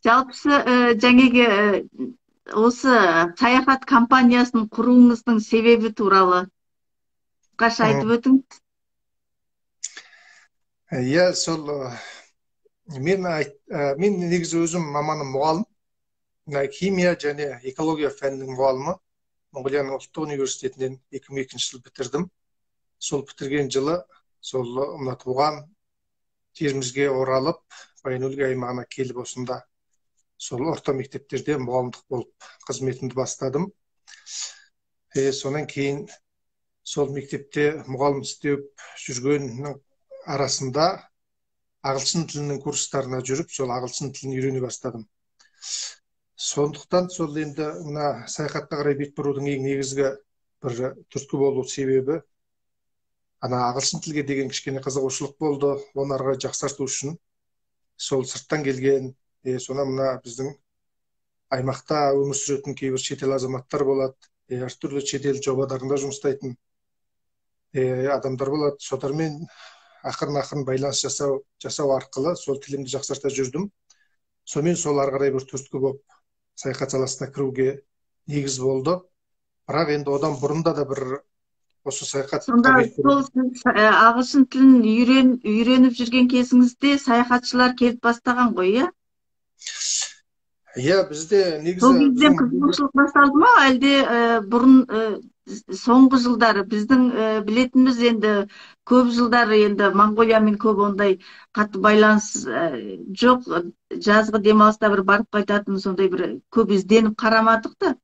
Жалпысы жаңағы осы саяхат компаниясын құруыңыздың себебі туралы қысқаша айтып өтіңіз. Иә, сол мен негізі өзім маманым мұғалім, химия және экология пәнінің мұғалімі. Моңғолияның ұлттық университетінен 2002 жылы бітірдім. Сол бітірген жылы сол мына туған жерімізге оралып, Баян-Өлгей аймағына келіп, осында сол орта мектептерде мұғалімдік болып қызметімді бастадым. Сонан кейін сол мектепте мұғалім істеп жүргеннің арасында ағылшын тілінің курстарына жүріп, сол ағылшын тілін үйрене бастадым. Сондықтан сол енді мына саяхатқа қарай бет бұрудың ең негізгі бір түрткі болу себебі ана ағылшын тілге деген кішкене қызығушылық болды, оны ары қарай жақсарту үшін сол сырттан келген, сонан мына біздің аймақта өмір сүретін кейбір шетел азаматтар болады, әртүрлі шетел жобаларында жұмыс істейтін адамдар болады. Солармен ақырын-ақырын байланыс жасау арқылы сол тілімді жақсарта жүрдім. Сонымен сол ары қарай бір түрткі болып саяхат саласына кіруге негіз болды. Бірақ енді одан бұрында да бір осы саяхат. Сонда сол сіз ағылшын тілін үйреніп жүрген кезіңізде саяхатшылар келіп бастаған ғой, иә? Иә, бізде негізі сол кезден қызығушылық басталды ма, әлде бұрын соңғы жылдары біздің білетініміз енді көп жылдары енді Моңғолиямен көп ондай қатты байланыс жоқ, жазғы демалыста бір барып қайтатын сондай бір көп ізденіп қарамадық та.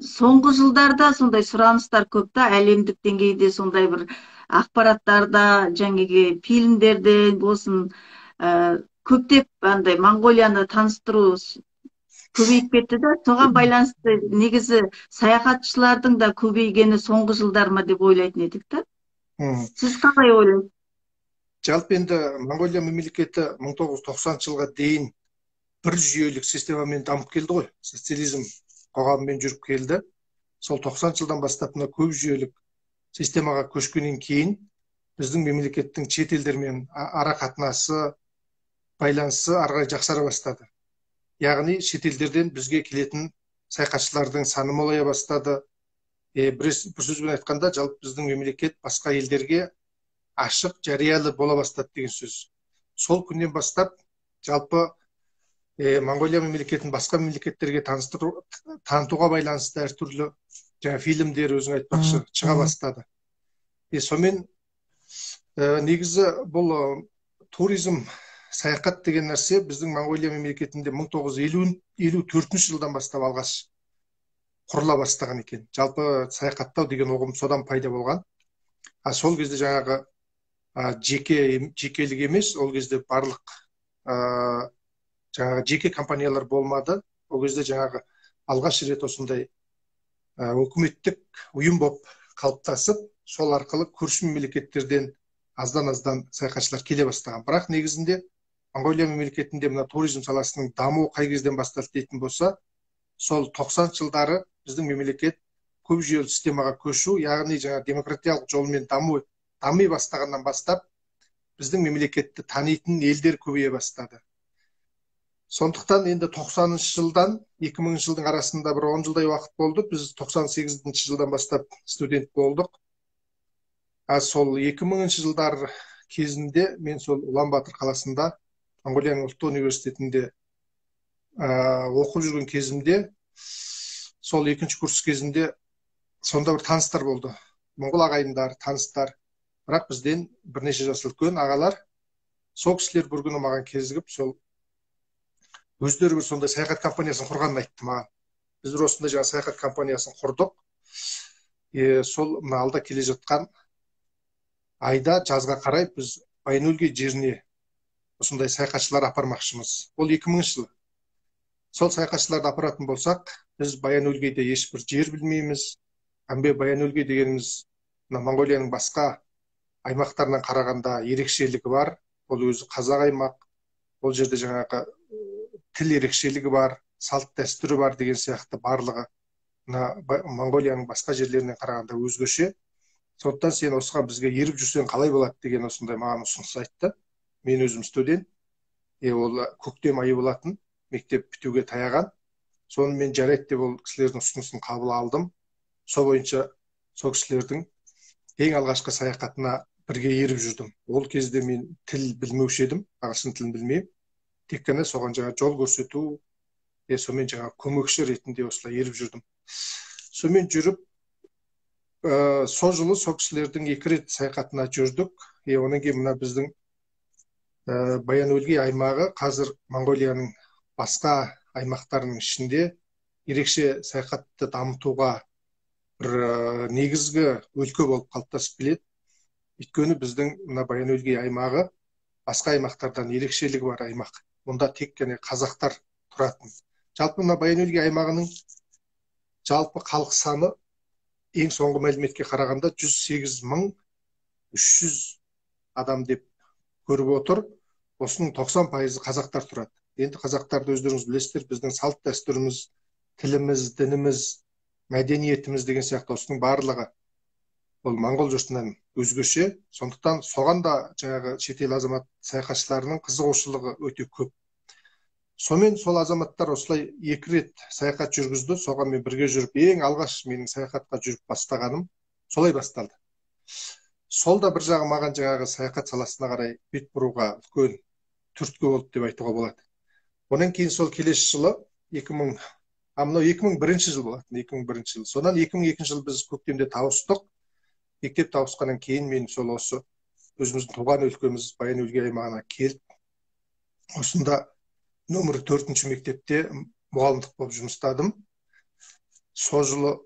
Соңғы жылдарда сондай сұраныстар көп та, әлемдік деңгейде сондай бір ақпараттарда, жаңағы фильмдерде болсын, көптеп андай Моңғолияны таныстыру көбейіп кетті да. Соған байланысты негізі саяхатшылардың да көбейгені соңғы жылдар ма деп ойлайтын едік та. Сіз қалай ойлайсыз? Жалпы енді Моңғолия мемлекеті 1990 жылға дейін бір жүйелік системамен дамып келді ғой, социализм қоғамымен жүріп келді. Сол 90 жылдан бастап мына көп жүйелік системаға көшкеннен кейін біздің мемлекеттің шет елдермен ара қатынасы, байланысы ары қарай жақсара бастады. Яғни шетелдерден бізге келетін саяхатшылардың саны молая бастады. Бір сөзбен айтқанда, жалпы біздің мемлекет басқа елдерге ашық, жариялы бола бастады деген сөз. Сол күннен бастап жалпы Моңғолия мемлекетін басқа мемлекеттерге танытуға байланысты әртүрлі жаңа фильмдер, өзің айтпақшы, шыға бастады. Сонымен негізі бұл туризм, саяхат деген нәрсе біздің Моңғолия мемлекетінде 1954 жылдан бастап алғаш құрыла бастаған екен. Жалпы саяхаттау деген ұғым содан пайда болған. А сол кезде жаңағы жекелік емес, ол кезде барлық жаңағы жеке компаниялар болмады. Ол кезде жаңағы алғаш рет осындай өкіметтік ұйым болып қалыптасып, сол арқылы көрші мемлекеттерден аздан-аздан саяхатшылар келе бастаған. Бірақ негізінде Моңғолия мемлекетінде мына туризм саласының дамуы қай кезден басталды дейтін болса, сол 90 жылдары біздің мемлекет көп жүйелі системаға көшу, яғни жаңа демократиялық жолмен дами бастағаннан бастап біздің мемлекетті танитын елдер көбейе бастады. Сондықтан енді 90 жылдан 2000 жылдың арасында бір 10 жылдай уақыт болды. Біз 98 жылдан бастап студент болдық. А сол 2000 жылдар кезінде мен сол Улан-Батор қаласында Моңғолияның ұлттық университетінде оқып жүрген кезімде, сол екінші курс кезінде сонда бір таныстар болды. Моңғол ағайындар, таныстар, бірақ бізден бірнеше жас үлкен ағалар. Сол кісілер бір күні маған кезігіп, сол өздері бір сондай саяхат компаниясын құрғанын айтты маған. Біз бір осындай жаңа саяхат компаниясын құрдық. Сол мына алда келе жатқан айда жазға қарай біз Баян-Өлгей жеріне осындай саяхатшылар апармақшымыз. Ол 2000 жылы. Сол саяхатшыларды апаратын болсақ, біз Баян-Өлгейде ешбір жер білмейміз. Әмбе Баян-Өлгей дегеніміз мына Моңғолияның басқа аймақтарынан қарағанда ерекшелігі бар. Ол өзі қазақ аймақ. Ол жерде жаңағы тіл ерекшелігі бар, салт дәстүрі бар деген сияқты барлығы мына Моңғолияның басқа жерлерінен қарағанда өзгеше. Сондықтан сен осыған бізге еріп жүрсең қалай болады деген осындай маған ұсыныс айтты. Мен өзім студент, ол көктем айы болатын. Мектеп бітуге таяған. Соны мен жарайды деп ол кісілердің ұсынысын қабыл алдым. Сол бойынша сол кісілердің ең алғашқы саяхатына бірге еріп жүрдім. Ол кезде мен тіл білмеуші едім, ағылшын тілін білмеймін. Тек қана соған жаңа жол көрсету, сонымен жаңа көмекші ретінде осылай еріп жүрдім. Сонымен жүріп, сол жылы сол кісілердің 2 рет саяхатына жүрдік. Одан кейін мына біздің Баян-Өлгей аймағы қазір Моңғолияның басқа аймақтарының ішінде ерекше саяхатты дамытуға бір негізгі өлке болып қалыптасып келеді. Өйткені біздің мына Баян-Өлгей аймағы басқа аймақтардан ерекшелігі бар аймақ. Мұнда тек қана қазақтар тұратын. Жалпы мына Баян-Өлгей аймағының жалпы халық саны ең соңғы мәліметке қарағанда 108 300 адам деп көріп отыр. Осының 90% қазақтар тұрады. Енді қазақтарды өздеріңіз білесіздер, біздің салт дәстүріміз, тіліміз, дініміз, мәдениетіміз деген сияқты осының барлығы ол моңғол жұртынан өзгеше. Сондықтан соған да жаңағы шетел азамат саяхатшыларының қызығушылығы өте көп. Сонымен сол азаматтар осылай 2 рет саяхат жүргізді. Соған мен бірге жүріп, ең алғаш менің саяхатқа жүріп бастағаным солай басталды. Сол да бір жағы маған жаңағы саяхат саласына қарай бет бұруға үлкен түрткі болды деп айтуға болады. Одан кейін сол келесі жылы 2000, мынау 2001 жыл болатын, 2001 жыл. Содан 2002 жыл біз көктемде тауыстық. Мектеп тауысқаннан кейін мен сол осы өзіміздің туған өлкеміз Баян-Өлгей аймағына келіп, осында нөмірі 4 мектепте мұғалімдік болып жұмыстадым. Сол жылы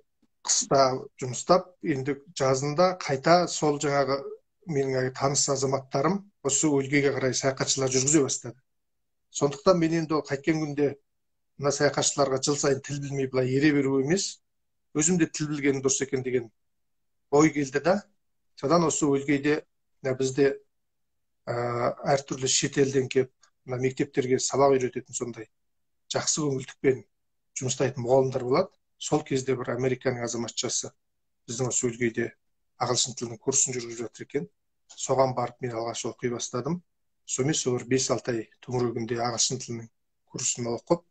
қыста жұмыстап, енді жазында қайта сол жаңағы менің таныс азаматтарым осы өлкеге қарай саяхатшылар жүргізе бастады. Сондықтан мен енді ол қайткен күнде мына саяхатшыларға жыл сайын тіл білмей былай ере беру емес, өзім де тіл білгенім дұрыс екен деген ой келді да. Содан осы өлкеде бізде әртүрлі шетелден келіп мына мектептерге сабақ үйрететін сондай жақсы көңілдікпен жұмыстайтын мұғалімдер болады. Сол кезде бір Американың азаматшасы біздің осы өлкеде ағылшын тілінің курсын жүргізіп жатыр екен. Соған барып мен алғаш оқи бастадым. Сонымен сол бір 5-6 ай төңірегінде ағылшын тілінің курсын оқып,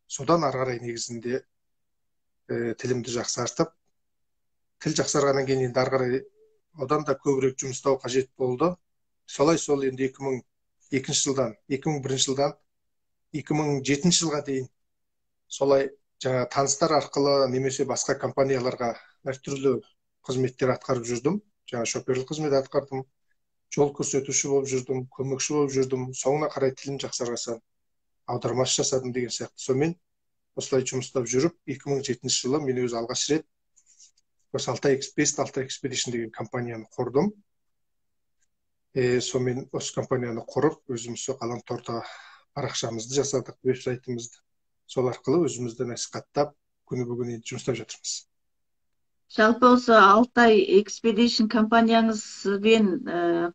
содан ары қарай негізінде тілімді жақсартып, тіл жақсарғаннан кейін енді ары қарай одан да көбірек жұмыстау қажет болды. Солай сол енді 2002 жылдан, 2001 жылдан 2007 жылға дейін солай жаңа таныстар арқылы немесе басқа компанияларға әртүрлі қызметтер атқарып жүрдім. Жаңа шоферлік қызмет атқардым, жол көрсетуші болып жүрдім, көмекші болып жүрдім. Соңына қарай тілім жақсарғасан аудармашы жасадым деген сияқты. Сонымен осылай жұмыстап жүріп, 2007 жылы мен өз алғаш рет осы Алтай Best Алтай Expedition деген компанияны құрдым. Сонымен осы компанияны құрып, өзіміз сол ғаламторда парақшамызды жасадық, веб-сайтымызды. Сол арқылы өзімізді насихаттап, күні бүгін енді жұмыстап жатырмыз. Жалпы осы Алтай Expedition компанияңызбен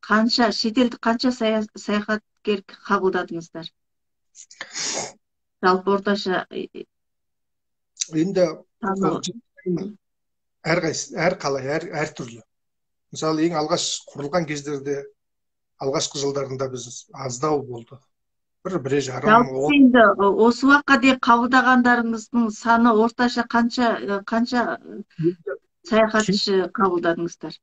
қанша шетелдік қанша саяхаткер қабылдадыңыздар? Жалпы орташа енді әрқайсы, әр қалай, әртүрлі. Мысалы, ең алғаш құрылған кездерде, алғашқы жылдарында біз аздау болды. Бір жарым. Жалпы енді осы уақытқа дейін қабылдағандарыңыздың саны орташа қанша саяхатшы қабылдадыңыздар?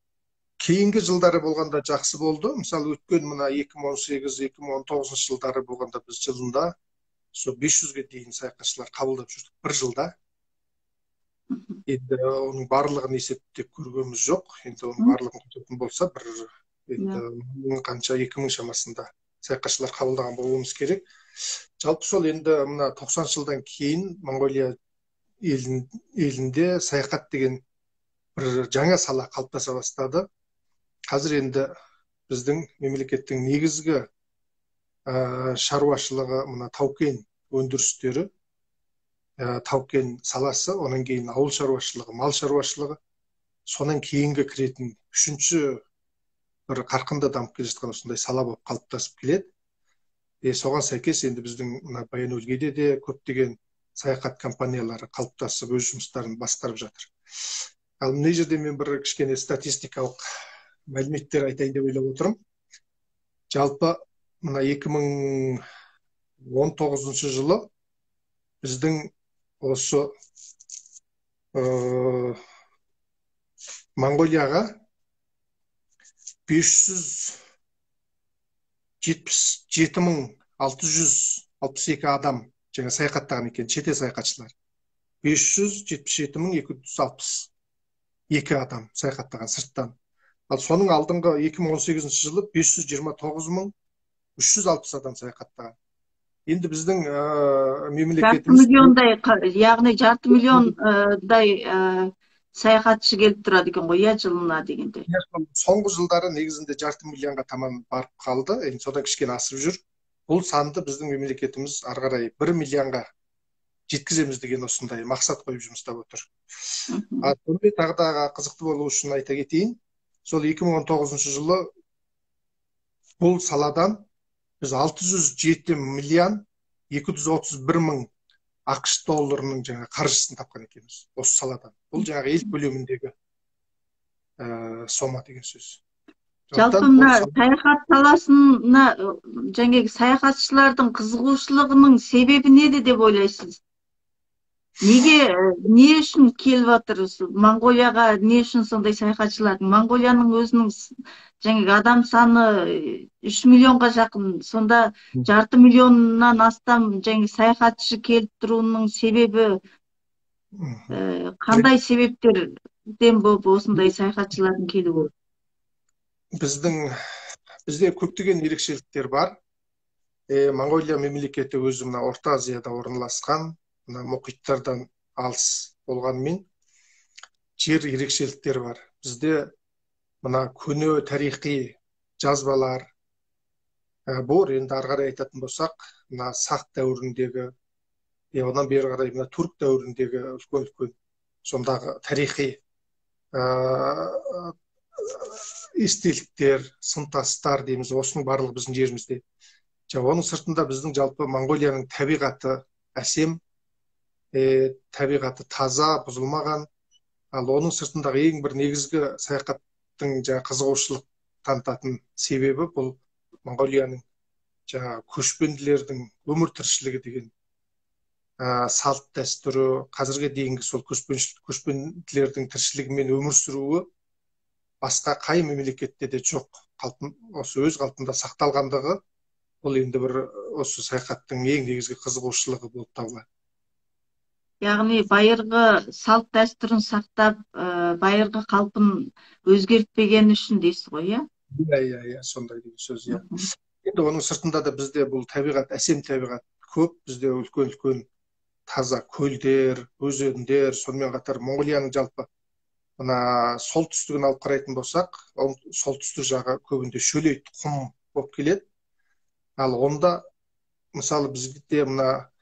Кейінгі жылдары болғанда жақсы болды. Мысалы, өткен мына 2018, 2019 жылдары болғанда біз жылында сол 500-ге дейін саяхатшылар қабылдап жүрдік бір жылда. Енді оның барлығын есептеп көргеніміз жоқ. Енді оның барлығын қосатын болса, бір енді мың қанша, 2000 шамасында саяхатшылар қабылдаған болуымыз керек. Жалпы сол енді мына 90 жылдан кейін Моңғолия елінде саяхат деген бір жаңа сала қалыптаса бастады. Қазір енді біздің мемлекеттің негізгі шаруашылығы мына тау-кен өндірістері, тау-кен саласы, одан кейін ауыл шаруашылығы, мал шаруашылығы, содан кейінгі кіретін үшінші бір қарқынды дамып келе жатқан осындай сала болып қалыптасып келеді. Соған сәйкес енді біздің мына Баян-Өлгейде де көптеген саяхат компаниялары қалыптасып өз жұмыстарын басқарып жатыр. Ал мына жерде мен бір кішкене статистикалық мәліметтер айтайын деп ойлап отырмын. Жалпы мына 2019 жылы Біздің осы Моңғолияға 577 662 адам жаңа саяхаттаған екен, шетел саяхатшылар. 577 262 адам саяхаттаған сырттан. Ал соның алдыңғы 2018 жылы 529 360 адам саяхаттаған. Енді біздің Жарты мемлекетіміз миллиондай, яғни жарты миллиондай саяхатшы келіп тұрады екен ғой, иә, жылына дегенде. Соңғы жылдары негізінде жарты миллионға таман барып қалды, енді содан кішкене асып жүр. Бұл санды біздің мемлекетіміз ары қарай 1 миллионға жеткіземіз деген осындай мақсат қойып жұмыс істеп отыр. А сонымен тағы да қызықты болу үшін айта кетейін, сол 2019 жылы бұл саладан біз 607 миллион 231 мың АҚШ долларының жаңа қаржысын тапқан екенбіз осы саладан. Бұл жаңағы ел көлеміндегі сома деген сөз. Жалпы Сондықтан бұл мына саяхат саласына жаңағы саяхатшылардың қызығушылығының себебі неде деп ойлайсыз? Неге, не үшін келіп жатыр осы Моңғолияға, не үшін сондай саяхатшылардың? Моңғолияның өзінің жаңағы адам саны 3 миллионға жақын, сонда жарты миллионнан астам жаңағы саяхатшы келіп тұруының себебі қандай себептерден болып осындай саяхатшылардың келуі? Бізде көптеген ерекшеліктер бар. Моңғолия мемлекеті өзі мына Орта Азияда орналасқан, мына мұхиттардан алыс болғанымен, жер ерекшеліктері бар. Бізде мына көне тарихи жазбалар бар. Енді ары қарай айтатын болсақ, мына сақ дәуіріндегі, одан бері қарай мына түрік дәуіріндегі үлкен үлкен сондағы тарихи естеліктер, сынтастар дейміз, осының барлығы біздің жерімізде. Жаңа оның сыртында біздің жалпы Моңғолияның табиғаты әсем, табиғаты таза, бұзылмаған. Ал оның сыртындағы ең бір негізгі саяхаттың жаңа қызығушылық танытатын себебі, бұл Моңғолияның жаңа көшпенділердің өмір тіршілігі деген салт дәстүрі, қазірге дейінгі сол көшпенділердің тіршілігімен өмір сүруі басқа қай мемлекетте де жоқ қалпын, осы өз қалпында сақталғандығы, бұл енді бір осы саяхаттың ең негізгі қызығушылығы болып табылады. Яғни байырғы салт дәстүрін сақтап, байырғы қалпын өзгертпеген үшін дейсіз ғой, иә? Иә, сондай деген сөз, иә. Енді оның сыртында да бізде бұл табиғат, әсем табиғат көп. Бізде үлкен үлкен таза көлдер, өзендер. Сонымен қатар Моңғолияның жалпы мына солтүстігін алып қарайтын болсақ, солтүстік жағы көбінде шөлейт құм болып келеді. Ал онда, мысалы, бізде мына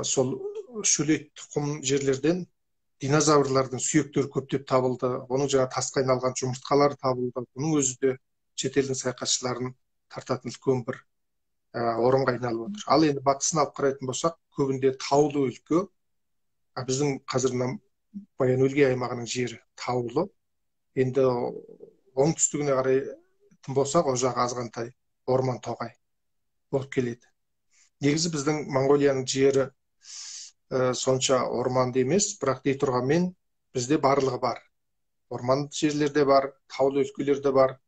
сол шөлейт құм жерлерден динозаврлардың сүйектері көптеп табылды, оның жаңа тасқа айналған жұмыртқалары табылды. Бұның өзі де шетелдің саяхатшыларын тартатын үлкен бір орынға айналып отыр. Ал енді батысын алып қарайтын болсақ, көбінде таулы өлке. А біздің қазір мына Баян Өлгей аймағының жері таулы. Енді оңтүстігіне қарайтын болсақ, ол жағы азғантай орман, тоғай болып келеді. Негізі біздің Моңғолияның жері сонша орманды емес, бірақ дей тұрғанмен бізде барлығы бар: орманды жерлер де бар, таулы өлкелер де бар,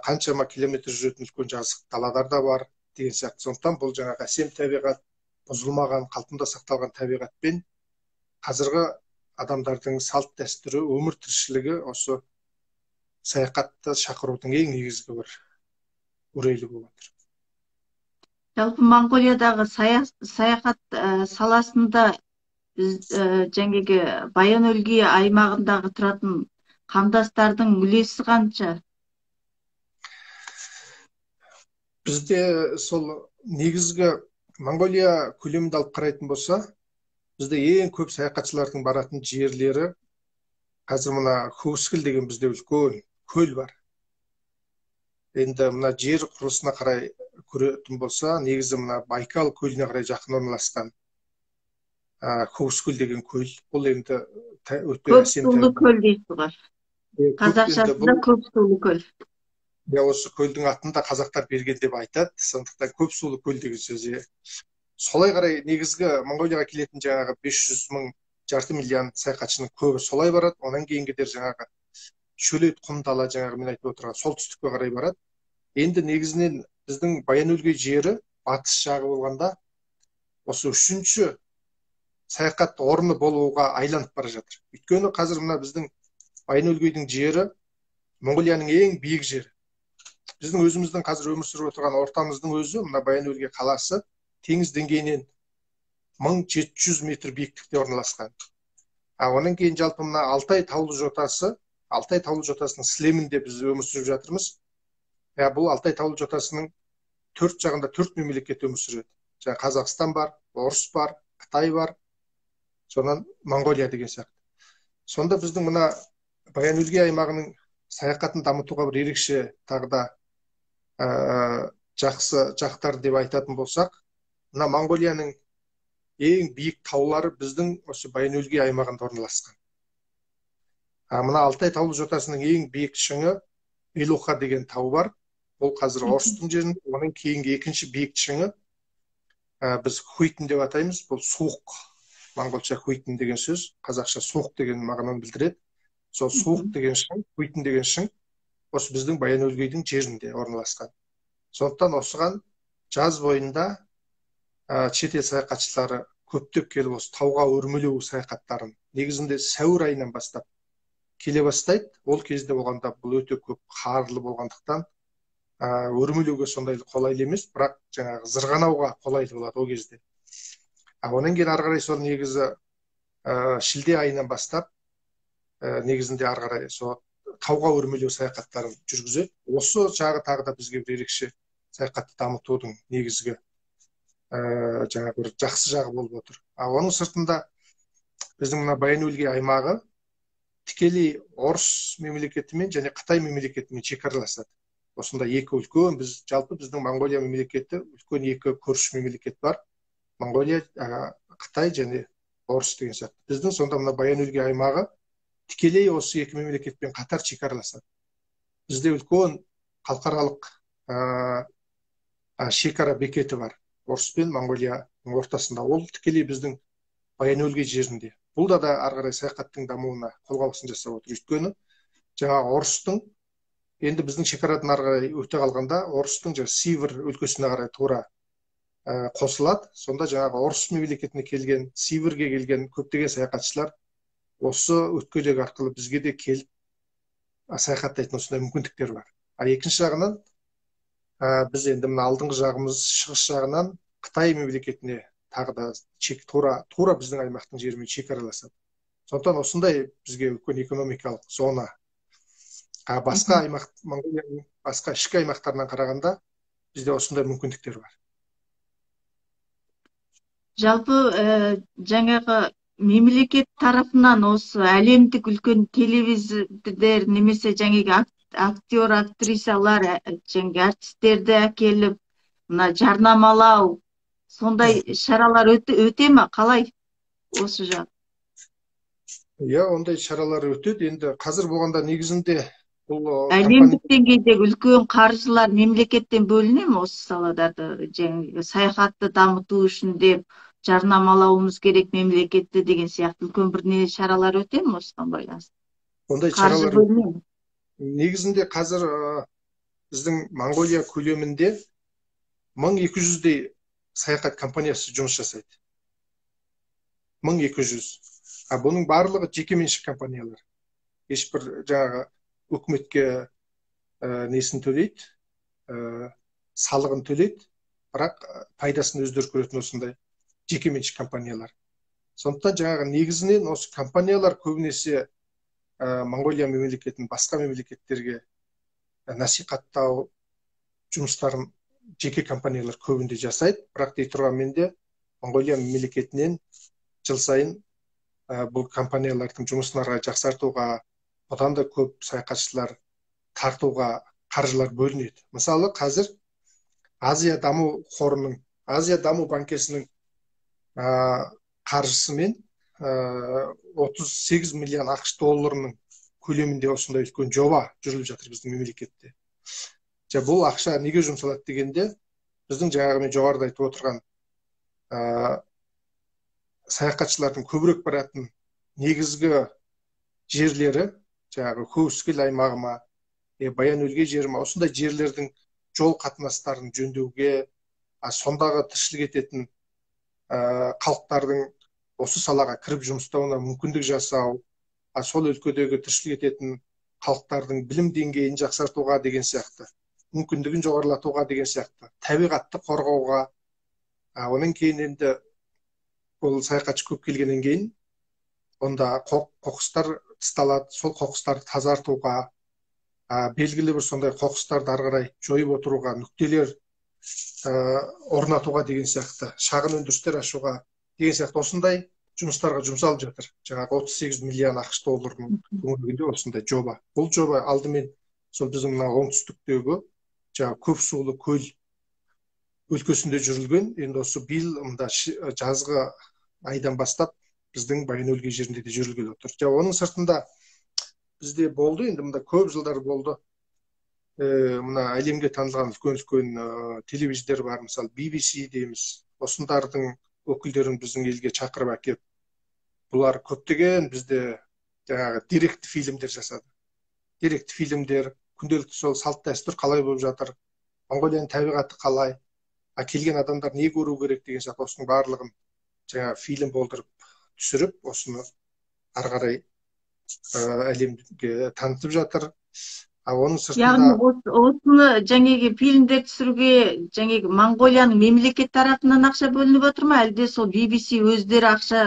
қаншама километр жүретін үлкен жазық далалар да бар деген сияқты. Сондықтан бұл жаңағы әсем табиғат, бұзылмаған қалпында сақталған табиғатпен қазіргі адамдардың салт дәстүрі, өмір тіршілігі осы саяхатты шақырудың ең негізгі бір өрелі болып отыр. Жалпы Моңғолиядағы саяхат саласында біз жаңағы Баян Өлгей аймағындағы тұратын қандастардың үлесі қанша? Бізде сол негізгі Моңғолия көлемінде алып қарайтын болса, бізде ең көп саяхатшылардың баратын жерлері қазір мына Хөвсгөл деген бізде үлкен көл бар. Енді мына жер құрылысына қарай көретін болса, негізі мына Байкал көліне қарай жақын орналасқан Хөвсгөл деген көл. Бұл енді өте Көп әсем сулы көл дейсіз ғой. Көп енді. Қазақшасында бұл көп сулы көл. Иә, осы көлдің атын да қазақтар берген деп айтады. Сондықтан көп сулы көл деген сөз, иә. Солай қарай негізгі Моңғолияға келетін жаңағы 500 мың, жарты миллион саяхатшының көбі солай барады. Одан кейінгідер жаңағы шөлейт құм дала, жаңағы мен айтып отырған солтүстікке қарай барады. Енді негізінен біздің Баян-Өлгей жері батыс жағы болғанда осы үшінші саяхат орны болуға айланып бара жатыр. Өйткені қазір мына біздің Баян-Өлгейдің жері Моңғолияның ең биік жері. Біздің өзіміздің қазір өмір сүріп отырған ортамыздың өзі мына Баян-Өлгей қаласы теңіз деңгейінен 1700 метр биіктікте орналасқан. А одан кейін жалпы мына Алтай таулы жотасы, Алтай таулы жотасының сілемінде біз өмір сүріп жатырмыз. Бұл Алтай таулы жотасының төрт жағында төрт мемлекет өмір сүреді. Жаңа Қазақстан бар, Орыс бар, Қытай бар, сонан Моңғолия деген сияқты. Сонда біздің мына Баян-Өлгей аймағының саяхатын дамытуға бір ерекше тағы да жақсы жақтар деп айтатын болсақ, мына Моңғолияның ең биік таулары біздің осы Баян-Өлгей аймағында орналасқан. Мына Алтай таулы жотасының ең биік шыңы Белуха деген тау бар. Ол қазір Орыстың жерінде. Оның кейінгі екінші биік шыңы біз Хуйтын деп атаймыз. Бұл суық, моңғолша Хуйтын деген сөз, қазақша суық деген мағынаны білдіреді. Сол суық деген шың, Хуйтын деген шың осы біздің Баян-Өлгейдің жерінде орналасқан. Сондықтан осыған жаз бойында шетел саяхатшылары көптеп келіп осы тауға өрмелеу саяхаттарын негізінде сәуір айынан бастап келе бастайды. Ол кезде болғанда бұл өте көп қарлы болғандықтан өрмелеуге сондай қолайлы емес, бірақ жаңағы зырғанауға қолайлы болады ол кезде. Одан кейін ары қарай сол негізі шілде айынан бастап негізінде ары қарай сол тауға өрмелеу саяхаттарын жүргізеді. Осы жағы тағы да бізге бір ерекше саяхатты дамытудың негізгі жаңа бір жақсы жағы болып отыр. Оның сыртында біздің мына Баян-Өлгей аймағы тікелей Орыс мемлекетімен және Қытай мемлекетімен шекараласады. Осында екі үлкен, біз жалпы біздің Моңғолия мемлекеті үлкен екі көрші мемлекет бар. Моңғолия, Қытай және Орыс деген сияқты. Біздің сонда мына Баян-Өлгей аймағы тікелей осы екі мемлекетпен қатар шекараласады. Бізде үлкен халықаралық шекара бекеті бар. Орыс пен Моңғолияның ортасында. Ол тікелей біздің Баян-Өлгей жерінде. Бұл да ары қарай саяхаттың дамуына қолғабысын жасап отыр. Өйткені жаңағы Орыстың енді біздің шекарадан ары қарай өте қалғанда Орыстың жаңағы Сивер өлкесіне қарай тура қосылады. Сонда жаңағы Орыс мемлекетіне келген, Сиверге келген көптеген саяхатшылар осы өткелек арқылы бізге де келіп саяхаттайтын осындай мүмкіндіктер бар. Ал екінші жағынан біз енді мына алдыңғы жағымыз шығыс жағынан Қытай мемлекетіне тағы да тура біздің аймақтың жерімен шекараласады. Сондықтан осындай бізге үлкен экономикалық зона. Басқа аймақ, Моңғолияның басқа ішкі аймақтарынан қарағанда бізде осындай мүмкіндіктер бар. Жалпы жаңағы мемлекет тарапынан осы әлемдік үлкен телевизордер немесе жаңағы актер, актрисалар, жаңағы артистерді әкеліп мына жарнамалау сондай шаралар өте ме? Қалай осы жақ? Иә, ондай шаралар өтеді. Енді қазір болғанда негізінде бұл әлемдік деңгейдегі үлкен қаржылар мемлекеттен бөліне ме осы салаларды, жаңағы саяхатты дамыту үшін деп жарнамалауымыз керек мемлекетті деген сияқты үлкен бір не шаралар өте ме осыған байланысты? Ондай шаралар негізінде қазір біздің Моңғолия көлемінде 1200-дей саяхат компаниясы жұмыс жасайды. 1200. Бұның барлығы жекеменшік компаниялар. Ешбір жаңағы үкіметке несін төлейді, салығын төлейді, бірақ пайдасын өздері көретін осындай жекеменшік компаниялар. Сондықтан жаңағы негізінен осы компаниялар көбінесе Моңғолия мемлекетін басқа мемлекеттерге насихаттау жұмыстарын жеке компаниялар көбінде жасайды, бірақ дей тұрғанмен де Моңғолия мемлекетінен жыл сайын бұл компаниялардың жұмысын ары жақсартуға, одан да көп саяхатшылар тартуға қаржылар бөлінеді. Мысалы, қазір Азия даму қорының, Азия даму банкесінің қаржысымен 38 миллион ақш долларының көлемінде осындай үлкен жоба жүріліп жатыр біздің мемлекетте. Бұл ақша неге жұмсалады дегенде, біздің жаңағы мен жоғарыда айтып отырған Саяхатшылардың көбірек баратын негізгі жерлері жаңағы Хөвсгөл аймағы ма, Баян-Өлгей жері ма, осындай жерлердің жол қатынастарын жөндеуге, сондағы тіршілік ететін халықтардың осы салаға кіріп жұмыстауына мүмкіндік жасау, сол өлкедегі тіршілік ететін халықтардың білім деңгейін жақсартуға деген сияқты, мүмкіндігін жоғарылатуға деген сияқты, табиғатты қорғауға. Онан кейін енді ол саяхатшы көп келгеннен кейін онда қоқыстар тасталады, сол қоқыстарды тазартуға, белгілі бір сондай қоқыстарды ары қарай жойып отыруға, нүктелер орнатуға деген сияқты, шағын өндірістер ашуға деген сияқты осындай жұмыстарға жұмсалып жатыр. Жаңағы 38 миллион ақш долларының төңірегінде осындай жоба. Бұл жоба алдымен сол біздің мына оңтүстіктегі жаңағы көп сулы көл өлкесінде жүрілген. Енді осы биыл мында жазғы айдан бастап біздің Баян-Өлгей жерінде де жүрілгелі отыр. Оның сыртында бізде болды, енді мында көп жылдар болды. Мына әлемге танылған үлкен-үлкен телевизор бар, мысалы BBC дейміз. Осындардың өкілдерін біздің елге шақырып әкеп, бұлар көптеген бізде жаңағы деректі фильмдер жасады. Деректі фильмдер, күнделікті сол салт дәстүр қалай болып жатыр, Моңғолияның табиғаты қалай, келген адамдар не көру керек деген сияқты осының барлығын жаңағы фильм болдырып түсіріп, осыны ары қарай әлемге танытып жатыр. Оның сыртында яғни осыны жаңағы фильмдер түсіруге жаңағы Моңғолияның мемлекет тарапынан ақша бөлініп отыр ма, әлде сол BBC өздері ақша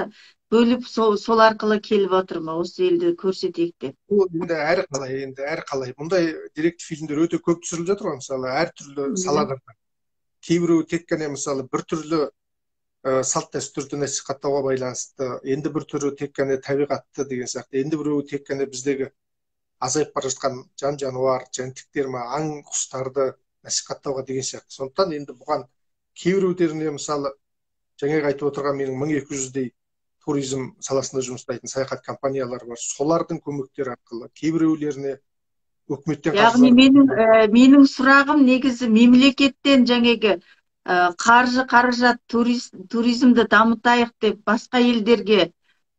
бөліп сол арқылы келіп отыр ма, осы елді көрсетейік деп? Ол енді әрі қалай, енді әрі қалай. Бұндай деректі фильмдер өте көп түсіріліп жатыр ғой, мысалы әртүрлі салаларда. Кейбіреуі тек қана мысалы бір түрлі салт дәстүрді насихаттауға байланысты, енді бір түрі тек қана табиғатты деген сияқты, енді біреуі тек қана біздегі азайып бара жатқан жан-жануар, жәндіктер ма, аң құстарды насихаттауға деген сияқты. Сондықтан енді бұған кейбіреулеріне мысалы жаңағы айтып отырған менің 1200-дей туризм саласында жұмыс жасайтын саяхат компаниялары бар, солардың көмектері арқылы кейбіреулеріне өкіметтен. Яғни менің сұрағым негізі мемлекеттен жаңағы қаржы қаражат туризмді дамытайық деп басқа елдерге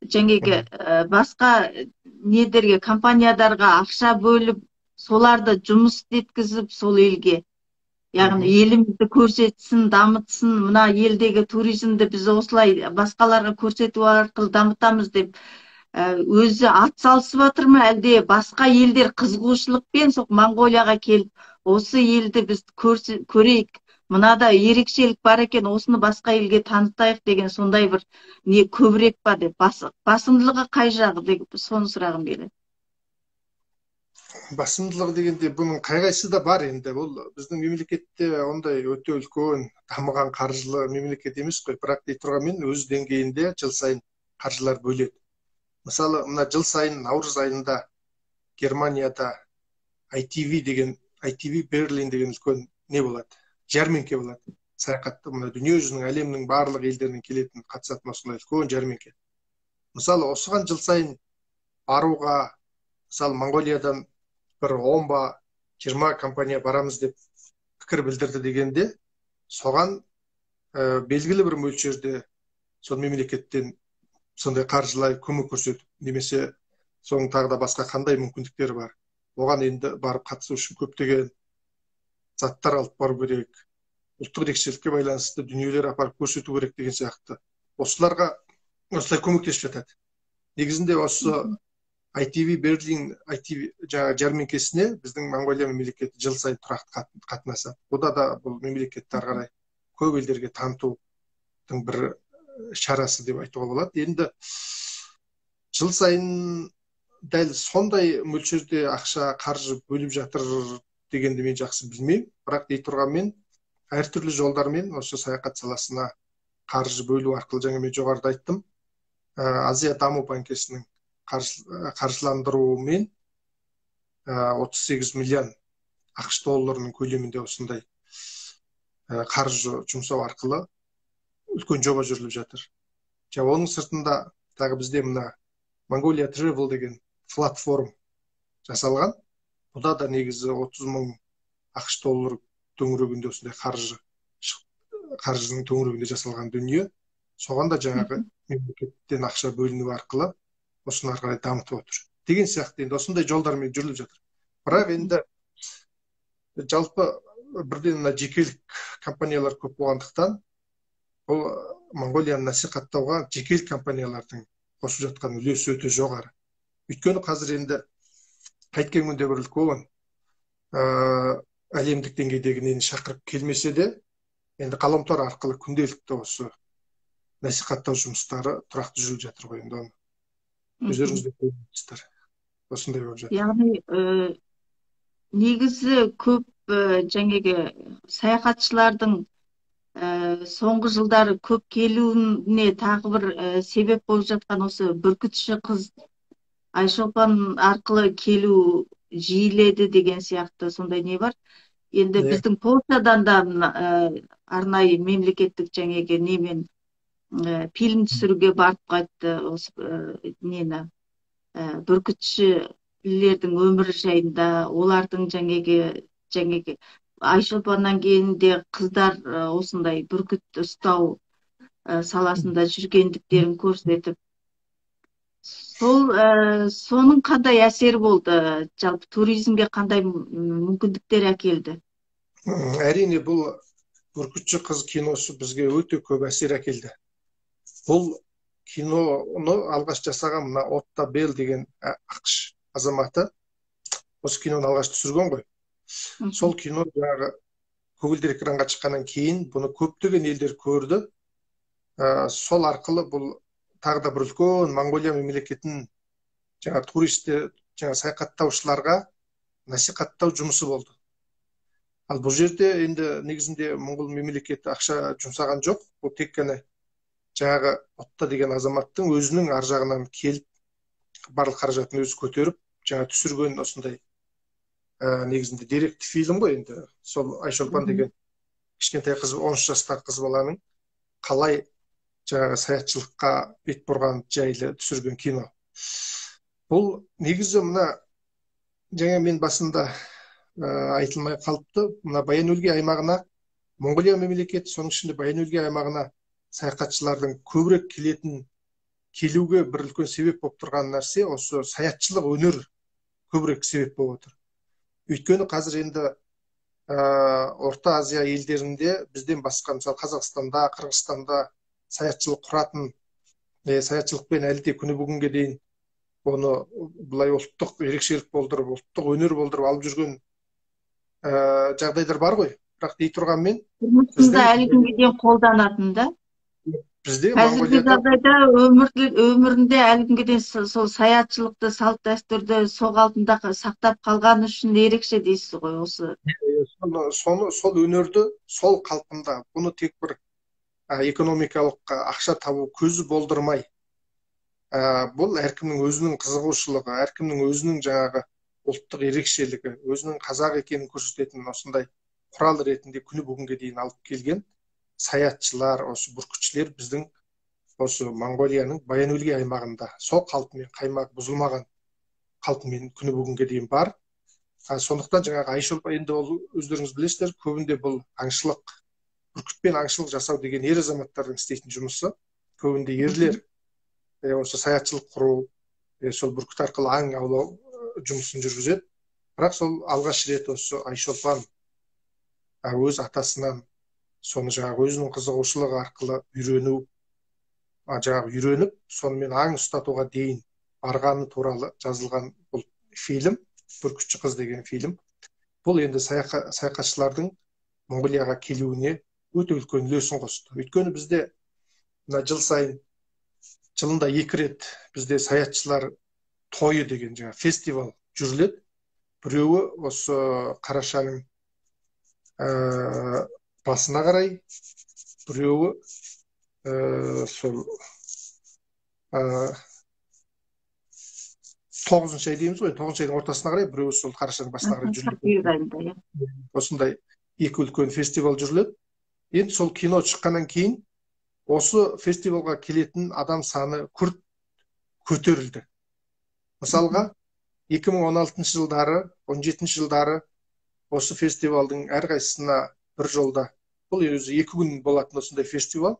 жаңағы басқа недерге компанияларға ақша бөліп соларды жұмыс істеткізіп сол елге, яғни елімізді көрсетсін, дамытсын, мына елдегі туризмді біз осылай басқаларға көрсету арқылы дамытамыз деп өзі атсалысып жатыр ма, әлде басқа елдер қызығушылықпен сол Моңғолияға келіп осы елді біз көрейік, мынада ерекшелік бар екен, осыны басқа елге танытайық деген сондай бір не көбірек па деп, басымдылығы қай жағы деп соны сұрағым келеді. Басымдылығы дегенде бұның қай-қайсысы да бар енді. Бұл біздің мемлекетте ондай өте үлкен дамыған қаржылы мемлекет емес қой, бірақ дей тұрғанмен өз деңгейінде жыл сайын қаржылар бөледі. Мысалы, мына жыл сайын наурыз айында Германияда ITV деген, ITV Берлин деген үлкен не болады? Жәрмеңке болады. Саяхатты мына дүние жүзінің, әлемнің барлық елдерінен келетін, қатысатын осындай үлкен жәрмеңке. Мысалы, осыған жыл сайын баруға, мысалы, Моңғолиядан бір 10 ба 20 компания барамыз деп пікір білдірді дегенде, соған белгілі бір мөлшерде сол мемлекеттен сондай қаржылай көмек көрсетіп, немесе соның тағы да басқа қандай мүмкіндіктері бар, оған енді барып қатысу үшін көптеген заттар алып бару керек, ұлттық ерекшелікке байланысты дүниелер апарып көрсету керек деген сияқты. Осыларға осылай көмектесіп жатады. Негізінде осы ITV Берлин ITV жәрмеңкесіне біздің Моңғолия мемлекеті жыл сайын тұрақты қатынасады. Бұда да бұл мемлекетті ары қарай көп елдерге танытудың бір шарасы деп айтуға болады. Енді жыл сайын дәл сондай мөлшерде ақша қаржы бөліп жатыр дегенді мен жақсы білмеймін, бірақ дей тұрғанмен әртүрлі жолдармен осы саяхат саласына қаржы бөлу арқылы, жаңа мен жоғарыда айттым, Азия даму банкесінің қаржыландыруымен 38 миллион ақш долларының көлемінде осындай қаржы жұмсау арқылы үлкен жоба жүріліп жатыр. Оның сыртында тағы бізде мына Mongolia Travel деген платформ жасалған. Бұда да негізі 30 мың ақш доллар төңірегінде осындай қаржы қаржының төңірегінде жасалған дүние. Соған да жаңағы мемлекеттен ақша бөліну арқылы осыны ары қарай дамытып отыр деген сияқты. Енді осындай жолдармен жүріліп жатыр. Бірақ енді жалпы бірден мына жекелік компаниялар көп болғандықтан, бұл Моңғолияны насихаттауға жекелік компаниялардың қосып жатқан үлесі өте жоғары. Өйткені қазір енді қайткен күнде бір үлкен әлемдік деңгейдегі нені шақырып келмесе де, енді ғаламтор арқылы күнделікті осы насихаттау жұмыстары тұрақты жүріп жатыр ғой. Енді оны өздеріңіз де көресіздер, осындай болып жатыр. Яғни негізі көп жаңағы саяхатшылардың соңғы жылдары көп келуіне тағы бір себеп болып жатқан осы бүркітші қыз Айшолпан арқылы келу жиіледі деген сияқты сондай не бар. Енді біздің Польшадан да арнайы мемлекеттік жаңағы немен фильм түсіруге барып қайтты, осы нені, бүркітшілердің өмірі жайында, олардың жаңағы Айшолпаннан кейін де қыздар осындай бүркіт ұстау саласында жүргендіктерін көрсетіп, сол соның қандай әсері болды, жалпы туризмге қандай мүмкіндіктер әкелді? Әрине, бұл бүркітші қыз киносы бізге өте көп әсер әкелді. Бұл киноны алғаш жасаған мына Отто Белл деген АҚШ азаматы осы киноны алғаш түсірген ғой. Сол кино жаңағы көгілдір экранға шыққаннан кейін бұны көптеген елдер көрді. Сол арқылы бұл тағы да бір үлкен Моңғолия мемлекетін жаңа туристер, жаңа саяхаттаушыларға насихаттау жұмысы болды. Ал бұл жерде енді негізінде Моңғол мемлекеті ақша жұмсаған жоқ. Бұл тек қана жаңағы Отто деген азаматтың өзінің ар жағынан келіп барлық қаражатын өзі көтеріп жаңа түсірген осындай негізінде деректі фильм ғой. Енді сол Айшолпан деген кішкентай қыз, 13 жастағы қыз баланың қалай жаңағы саятшылыққа бет бұрған жайлы түсірген кино. Бұл негізі мына жаңа мен басында айтылмай қалыпты, мына Баян-Өлгей аймағына, Моңғолия мемлекеті, соның ішінде Баян-Өлгей аймағына саяхатшылардың көбірек келуге бір үлкен себеп болып тұрған нәрсе осы саятшылық өнер көбірек себеп болып отыр. Өйткені қазір енді Орта Азия елдерінде бізден басқа, мысалы Қазақстанда, Қырғызстанда саятшылық құратын, саятшылықпен әлі де күні бүгінге дейін оны былай ұлттық ерекшелік болдырып, ұлттық өнер болдырып алып жүрген жағдайлар бар ғой. Бірақ дей тұрғанмен тұрмысында әлі күнге дейін қолданатын да. Бізде қазіргі жағдайда өмірінде әлі күнге дейін сол саятшылықты, салт дәстүрді сол қалпында сақтап қалған үшін ерекше дейсіз ғой осы. Соны, сол өнерді сол қалпында, бұны тек бір экономикалық ақша табу көзі болдырмай, бұл әркімнің өзінің қызығушылығы, әркімнің өзінің жаңағы ұлттық ерекшелігі, өзінің қазақ екенін көрсететін осындай құрал ретінде күні бүгінге дейін алып келген саятшылар, осы бүркітшілер біздің осы Моңғолияның Баян-Өлгей аймағында сол қалпымен, қаймағы бұзылмаған қалпымен күні бүгінге дейін бар. Сондықтан жаңағы Айшолпан, енді ол өздеріңіз білесіздер, көбінде бұл аңшылық, бүркітпен аңшылық жасау деген ер азаматтардың істейтін жұмысы. Көбінде ерлер осы саятшылық құру, сол бүркіт арқылы аң аулау жұмысын жүргізеді. Бірақ сол алғаш рет осы Айшолпан өз атасынан соны жаңағы өзінің қызығушылығы арқылы үйрену, жаңағы үйреніп, сонымен аң ұстатуға дейін барғаны туралы жазылған бұл фильм, Бүркітші қыз деген фильм. Бұл енді саяхатшылардың Моңғолияға келуіне өте үлкен үлесін қосты. Өйткені бізде мына жыл сайын, жылында 2 рет бізде саятшылар тойы деген жаңа фестиваль жүріледі. Біреуі осы қарашаның басына қарай, біреуі сол 9-шы ай дейміз ғой, 9-шы айдың ортасына қарай, біреуі сол қарашаның басына қарай жүріледі. Осындай 2 үлкен фестиваль жүріледі. Енді сол кино шыққаннан кейін осы фестивальға келетін адам саны күрт көтерілді. Мысалға, 2016 жылдары, 17 жылдары осы фестивальдің әрқайсысына бір жолда Бұл өзі 2 күн болатын осындай фестиваль.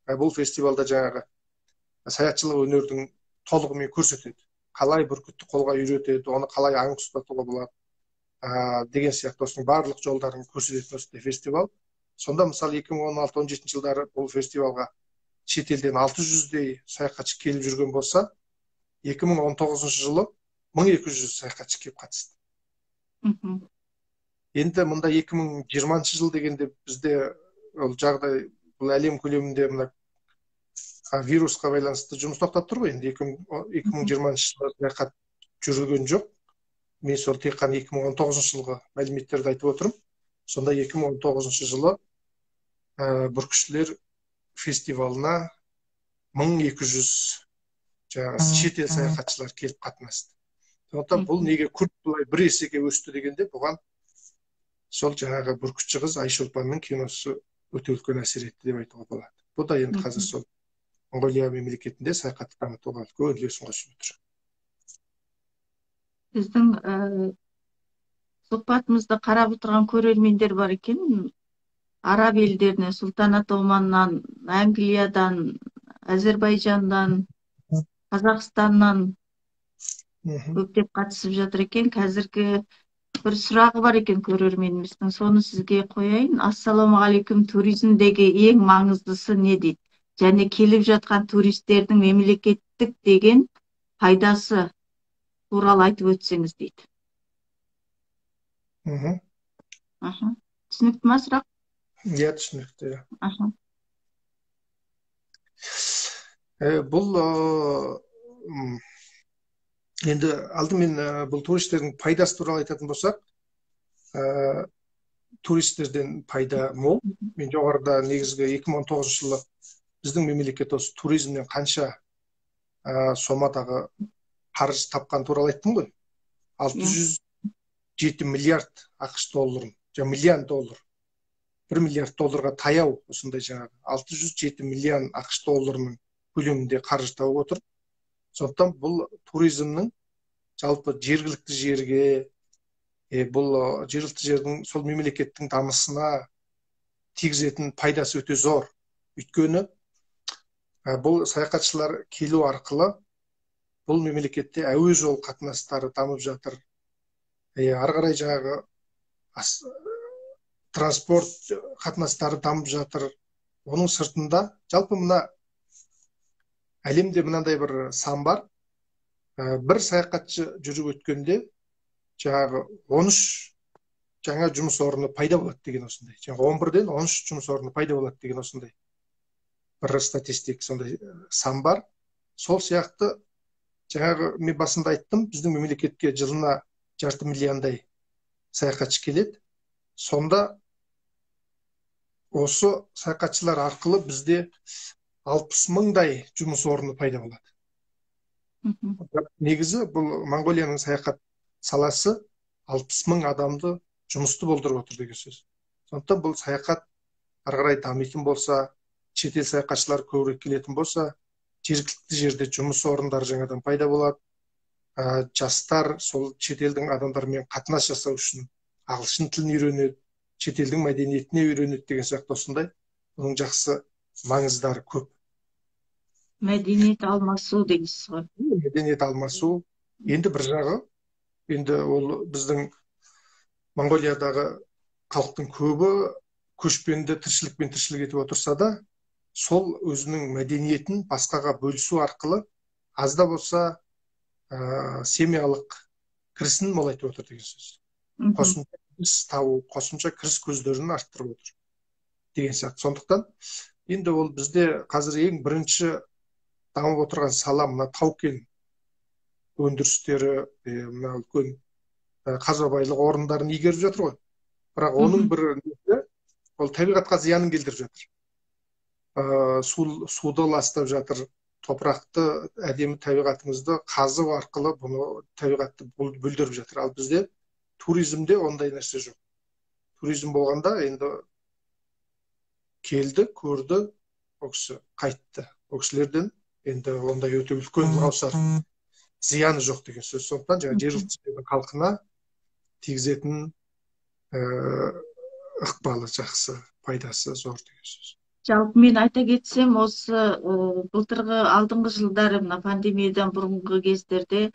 Бұл фестивальда жаңағы саятшылық өнердің толығымен көрсетеді. Қалай бүркітті қолға үйретеді, оны қалай аң ұстатуға болады деген сияқты осының барлық жолдарын көрсететін осындай фестиваль. Сонда мысалы 2016-17 жылдары бұл фестивальға шетелден 600-дей саяхатшы келіп жүрген болса, 2019 жылы 1200 саяхатшы келіп қатысты. Енді мұнда 2020 жыл дегенде бізде ол жағдай, бұл әлем көлемінде мына вирусқа байланысты жұмыс тоқтап тұр ғой. Енді 2020 жылы саяхат жүрген жоқ. Мен сол тек қана 2019 жылғы мәліметтерді айтып отырмын. Сонда 2019 жылы бүркітшілер фестивалына 1200 жаңағы шетел саяхатшылар келіп қатынасты. Сондықтан бұл неге күрт былай бір есеге өсті дегенде, бұған сол жаңағы бүркітші қыз Айшолпанның киносы өте үлкен әсер етті деп айтуға болады. Бұл да енді қазір сол Моңғолия мемлекетінде саяхатты дамытуға үлкен үлесін қосып отыр. Біздің сұхбатымызды қарап отырған көрермендер бар екен. Араб елдерінен, Сұлтанат Оманнан, Англиядан, Әзербайжандан, Қазақстаннан көптеп қатысып жатыр екен. Қазіргі бір сұрағы бар екен көрерменіміздің, соны сізге қояйын. Ассалаумағалейкум, туризмдегі ең маңыздысы не дейді? Және келіп жатқан туристердің мемлекеттік деген пайдасы туралы айтып өтсеңіз дейді. Түсінікті ма сұрақ? Иә, түсінікті. Бұл енді алдымен бұл туристердің пайдасы туралы айтатын болсақ, туристерден пайда мол. Мен жоғарыда негізгі 2019 жылы біздің мемлекет осы туризмнен қанша сомадағы қаржы тапқан туралы айттым ғой. 607 миллиард ақш долларын, жаңа миллион доллар, 1 миллиард долларға таяу осындай жаңағы 607 миллион ақш долларының көлемінде қаржы тауып отыр. Сондықтан бұл туризмнің жалпы жергілікті жерге, бұл жергілікті жердің сол мемлекеттің дамысына тигізетін пайдасы өте зор. Өйткені бұл саяхатшылар келу арқылы бұл мемлекетте әуе жол қатынастары дамып жатыр. Ары қарай жаңағы транспорт қатынастары дамып жатыр. Оның сыртында жалпы мына әлемде мынандай бір сан бар. Бір саяхатшы жүріп өткенде жаңағы 13 жаңа жұмыс орны пайда болады деген осындай. Жаңағы 11-ден 13 жұмыс орны пайда болады деген осындай бір статистик сондай сан бар. Сол сияқты жаңағы мен басында айттым, біздің мемлекетке жылына 0,5 миллиондай саяхатшы келеді. Сонда осы саяхатшылар арқылы бізде 60 мыңдай жұмыс орны пайда болады. Негізі бұл Моңғолияның саяхат саласы 60 мың адамды жұмысты болдырып отыр деген сөз. Сондықтан бұл саяхат ары қарай дамитын болса, шетел саяхатшылар көбірек келетін болса, жергілікті жерде жұмыс орындары жаңадан пайда болады. Жастар сол шетелдің адамдарымен қатынас жасау үшін ағылшын тілін үйренеді, шетелдің мәдениетіне үйренеді деген сияқты осындай бұның жақсы маңыздары көп. Мәдениет алмасу дейсіз ғой. Мәдениет алмасу. Енді бір жағы, енді ол біздің Моңғолиядағы халықтың көбі көшпенді тіршілікпен тіршілік етіп отырса да, сол өзінің мәдениетін басқаға бөлісу арқылы аз да болса семьялық кірісін молайтып отыр деген сөз. Қосымша кіріс табу, қосымша кіріс көздерін арттырып отыр деген сияқты. Сондықтан енді ол бізде қазір ең бірінші дамып отырған сала мына тау-кен өндірістері, мына үлкен қазба байлық орындарын игеріп жатыр ғой. Бірақ оның бір несі, ол табиғатқа зиянын келтіріп жатыр. Суды ластап жатыр, топырақты, әдемі табиғатымызды қазу арқылы бұны табиғатты бүлдіріп жатыр. Ал бізде туризмде ондай нәрсе жоқ. Туризм болғанда енді келді, көрді, ол кісі қайтты. Ол кісілерден енді ондай өте үлкен қаусар зияны жоқ деген сөз. Сондықтан жаңа жергілікті жердің халқына тигізетін ықпалы жақсы, Пайдасы зор деген сөз. Жалпы мен айта кетсем, осы былтырғы алдыңғы жылдары, мына пандемиядан бұрынғы кездерде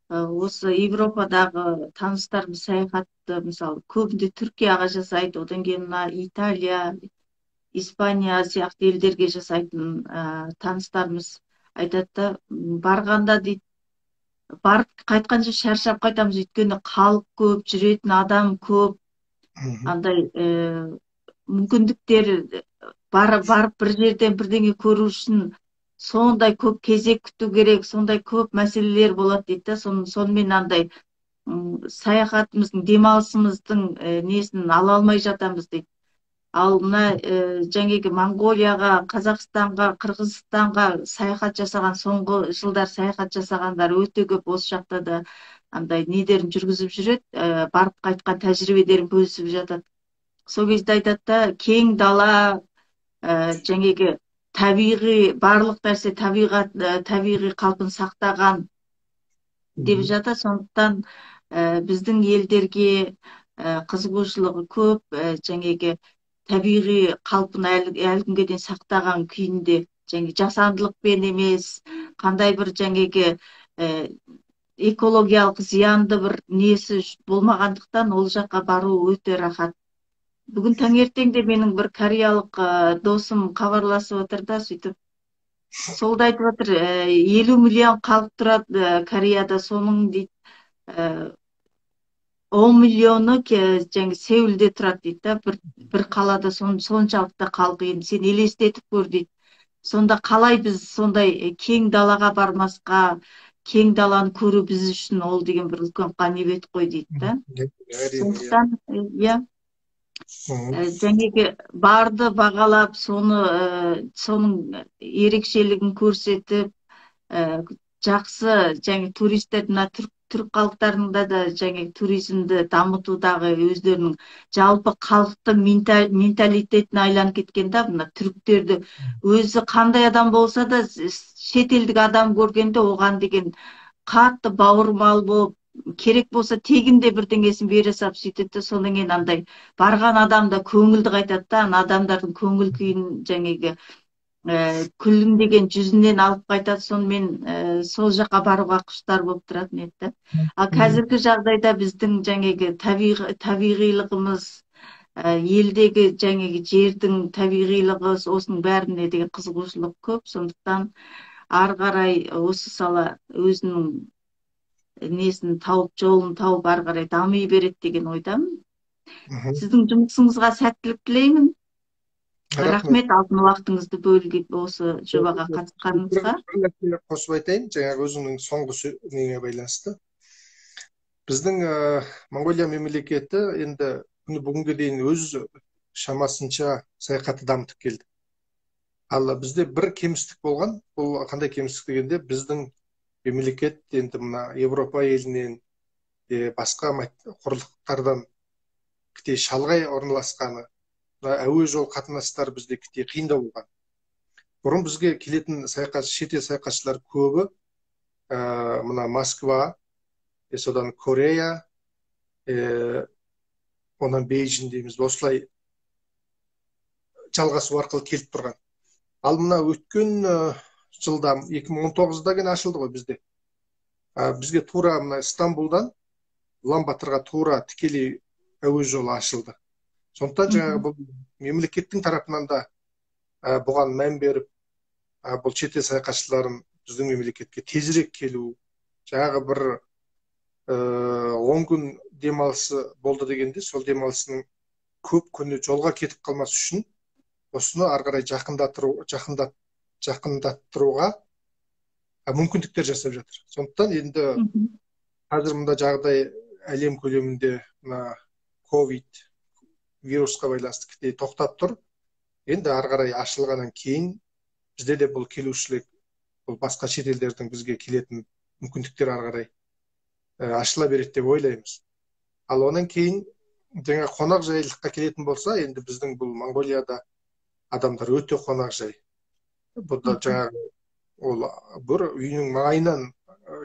осы Европадағы таныстарымыз саяхатты, мысалы, көбінде Түркияға жасайды, одан кейін мына Италия, Испания сияқты елдерге жасайтын таныстарымыз айтады да, барғанда дейді, барып қайтқанша шаршап қайтамыз, өйткені халық көп, жүретін адам көп, андай мүмкіндіктер барып бір жерден бірдеңе көру үшін сондай көп кезек күту керек, сондай көп мәселелер болады дейді да. Сонымен андай саяхатымыздың, демалысымыздың несін ала алмай жатамыз дейді. Ал мына жаңағы Моңғолияға, Қазақстанға, Қырғызстанға саяхат жасаған, соңғы жылдар саяхат жасағандар өте көп, осы жақта да андай недерін жүргізіп жүреді, барып қайтқан тәжірибелерін бөлісіп жатады. Сол кезде айтады да, кең дала, жаңағы табиғи, барлық нәрсе табиғат, табиғи қалпын сақтаған деп жатады. Сондықтан біздің елдерге қызығушылығы көп, жаңағы табиғи қалпын әлі күнге дейін сақтаған күйінде, және жасандылықпен емес, қандай бір жаңағы экологиялық зиянды бір несі болмағандықтан ол жаққа бару өте рахат. Бүгін таңертең де менің бір кореялық досым хабарласып отыр да, сөйтіп сол да айтып отыр, 50 миллион халық тұрады Кореяда, соның дейді, 10 миллионы жаңағы Сеулде тұрады дейді да, бір қалада соншалықты халық, енді сен елестетіп көр дейді. Сонда қалай біз сондай кең далаға бармасқа, кең даланы көру біз үшін ол деген бір үлкен ғанибет қой дейді да. Сондықтан, иә, жаңағы барды бағалап, соның ерекшелігін көрсетіп, жақсы жаңа туристер, мына түрік халықтарында да жаңа туризмді дамытудағы өздерінің жалпы халықтың менталитетіне айланып кеткен да. Мына түріктерді өзі қандай адам болса да шетелдік адам көргенде оған деген қатты бауырмал болып, керек болса тегін де бірдеңесін бере сап сөйтеді. Содан кейін андай барған адам да көңілді қайтады да, ана адамдардың көңіл күйін жаңағы күлімдеген жүзінен алып қайтады. Сонымен сол жаққа баруға құштар болып тұратын еді да. Ал қазіргі жағдайда біздің жаңағы табиғилығымыз, елдегі жаңағы жердің табиғилығы, осының бәріне деген қызығушылық көп. Сондықтан ары қарай осы сала өзінің несін тауып, жолын тауып ары қарай дами береді деген ойдамын. Сіздің жұмысыңызға сәттілік тілеймін. Рахмет, алтын уақытыңызды бөліп осы жобаға қатысқаныңызға. Бір нәрсе қосып айтайын, жаңағы өзіңнің соңғы неңе байланысты. Біздің Моңғолия мемлекеті енді күні бүгінге дейін өз шамасынша саяхатты дамытып келді. Ал бізде бір кемістік болған, бұл қандай кемістік дегенде, біздің мемлекет енді мына Европа елінен, басқа құрлықтардан кіте шалғай орналасқаны, әуе жол қатынастары бізде кіте қиындау болған. Бұрын бізге келетін шетел саяхатшылар көбі мына Москва, содан Корея, онан Бейжің дейміз, осылай жалғасу арқылы келіп тұрған. Ал мына өткен жылда 2019-да келе ашылды ғой бізде. Бізге тура мына Стамбулдан Улан-Батырға тура тікелей әуе жолы ашылды. Сондықтан жаңағы бұл мемлекеттің тарапынан да бұған мән беріп, бұл шетел саяхатшыларын біздің мемлекетке тезірек келу, жаңағы бір 10 күн демалысы болды дегенде, сол демалысының көп күні жолға кетіп қалмас үшін осыны ары қарай жақындаттыруға мүмкіндіктер жасап жатыр. Сондықтан енді қазір мұнда жағдай әлем көлемінде мына ковид вирусқа байланысты кіте тоқтап тұр. Енді ары қарай ашылғаннан кейін бізде де бұл келушілік, бұл басқа шетелдердің бізге келетін мүмкіндіктер ары қарай ашыла береді деп ойлаймыз. Ал онан кейін жаңа қонақжайлыққа келетін болса, енді біздің бұл Моңғолияда адамдар өте қонақжай. Бұнда жаңағы ол бір үйінің маңайынан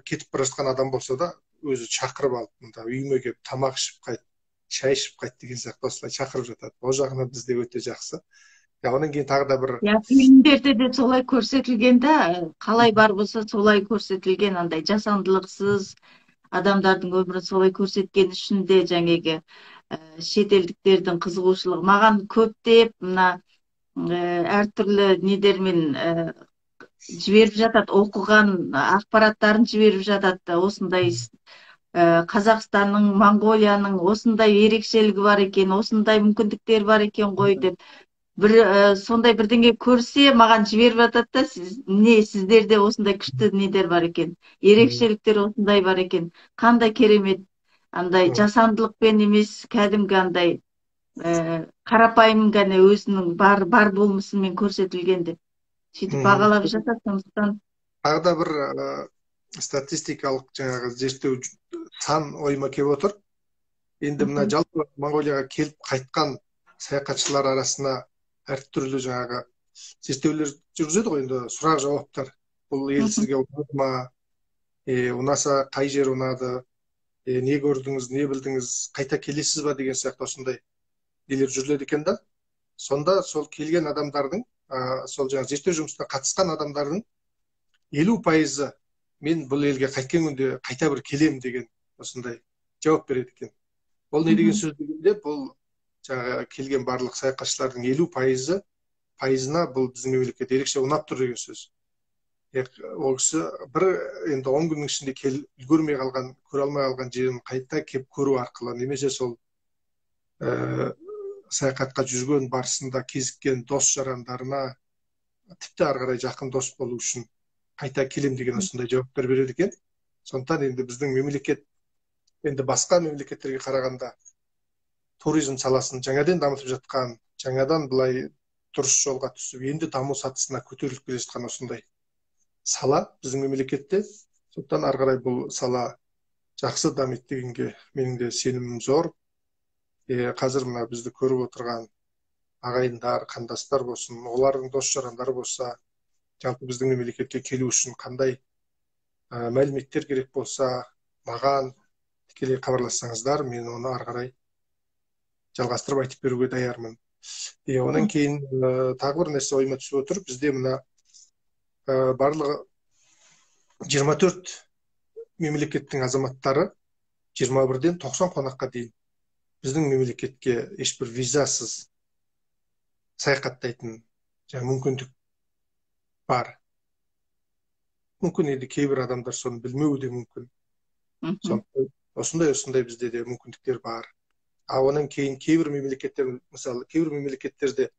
кетіп бара жатқан адам болса да өзі шақырып алып, мында үйіме келіп тамақ ішіп қайт, шай ішіп қайт деген сияқты осылай шақырып жатады. Ол жағынан бізде өте жақсы. Одан кейін тағы да бір фильмдерде де солай көрсетілген да, қалай бар болса солай көрсетілген, андай жасандылықсыз адамдардың өмірін солай көрсеткен үшін де жаңағы шетелдіктердің қызығушылығы маған көптеп мына әртүрлі недермен жіберіп жатады, оқыған ақпараттарын жіберіп жатады. Осындай Қазақстанның, Моңғолияның осындай ерекшелігі бар екен, осындай мүмкіндіктер бар екен ғой деп бір сондай бірдеңе көрсе маған жіберіп жатады да, не сіздерде осындай күшті недер бар екен, ерекшеліктер осындай бар екен, қандай керемет, андай жасандылықпен емес, кәдімгі андай қарапайым ғана өзінің бар болмысымен көрсетілген деп сөйтіп бағалап жатады. Сондықтан тағы да бір статистикалық жаңағы зерттеу сан ойыма келіп отыр. Енді мына жалпы Моңғолияға келіп қайтқан саяхатшылар арасына әртүрлі жаңағы зерттеулер жүргізеді ғой, енді сұрақ жауаптар. Бұл ел сізге ұнады ма? Ұнаса қай жер ұнады? Не көрдіңіз, не білдіңіз, қайта келесіз ба деген сияқты осындай нелер жүріледі екен да. Сонда сол келген адамдардың, сол жаңағы зерттеу жұмысына қатысқан адамдардың 50% мен бұл елге қайткен күнде қайта бір келем деген осындай жауап береді екен. Ол не деген сөз дегенде, бұл жаңағы келген барлық саяхатшылардың 50% пайызына бұл біздің мемлекет ерекше ұнап тұр деген сөз. Ол кісі бір енді 10 күннің ішінде үлгермей қалған, көре алмай қалған жерін қайта келіп көру арқылы, немесе сол саяхатқа жүрген барысында кезіккен дос жарандарына тіпті ары қарай жақын дос болу үшін қайта келем деген осындай жауаптар береді екен. Сондықтан енді біздің мемлекет енді басқа мемлекеттерге қарағанда туризм саласын жаңадан дамытып жатқан, жаңадан былай дұрыс жолға түсіп, енді даму сатысына көтеріліп келе жатқан осындай сала біздің мемлекетте. Сондықтан ары қарай бұл сала жақсы дамиды дегенге менің де сенімім зор. Қазір мына бізді көріп отырған ағайындар, қандастар болсын, олардың дос жарандары болса, жалпы біздің мемлекетке келу үшін қандай мәліметтер керек болса, маған тікелей хабарлассаңыздар, мен оны ары қарай жалғастырып айтып беруге даярмын. Одан кейін тағы бір нәрсе ойыма түсіп отыр. Бізде мына барлығы 24 мемлекеттің азаматтары 21-ден 90 қонаққа дейін біздің мемлекетке ешбір визасыз саяхаттайтын мүмкіндік бар. Мүмкін енді кейбір адамдар соны білмеуі де мүмкін. Осындай бізде де мүмкіндіктер бар. А одан кейін кейбір мемлекеттер, мысалы, кейбір мемлекеттерде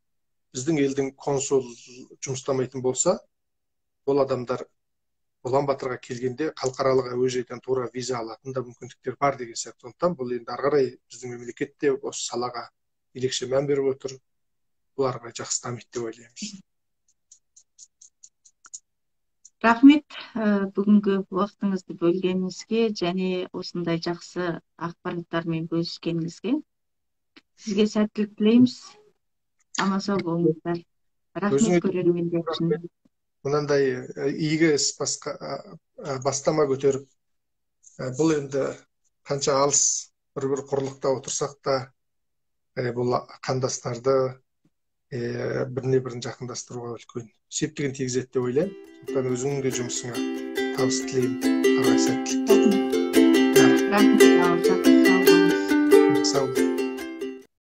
біздің елдің консул жұмыстамайтын болса, ол адамдар Улан-Батырға келгенде халықаралық әуежайдан тура виза алатын да мүмкіндіктер бар деген сияқты. Сондықтан бұл енді ары қарай біздің мемлекетте осы салаға ерекше мән беріп отыр. Бұл ары қарай жақсы дамиды деп ойлаймыз. Рахмет, бүгінгі уақытыңызды бөлгеніңізге және осындай жақсы ақпараттармен бөліскеніңізге. Сізге сәттілік тілейміз. Аман сау болыңыздар. Рахмет көрермендер үшін. Мынандай игі іс бастама көтеріп, бұл енді қанша алыс бір-бір құрлықта отырсақ та, бұл қандастарды біріне бірін жақындастыруға үлкен септігін тигізеді деп ойлаймын. Сондықтан өзіңнің де жұмысыңа табыс тілеймін. Ары қарай сәттілік. Рахмет, сау болыңыз. Сау.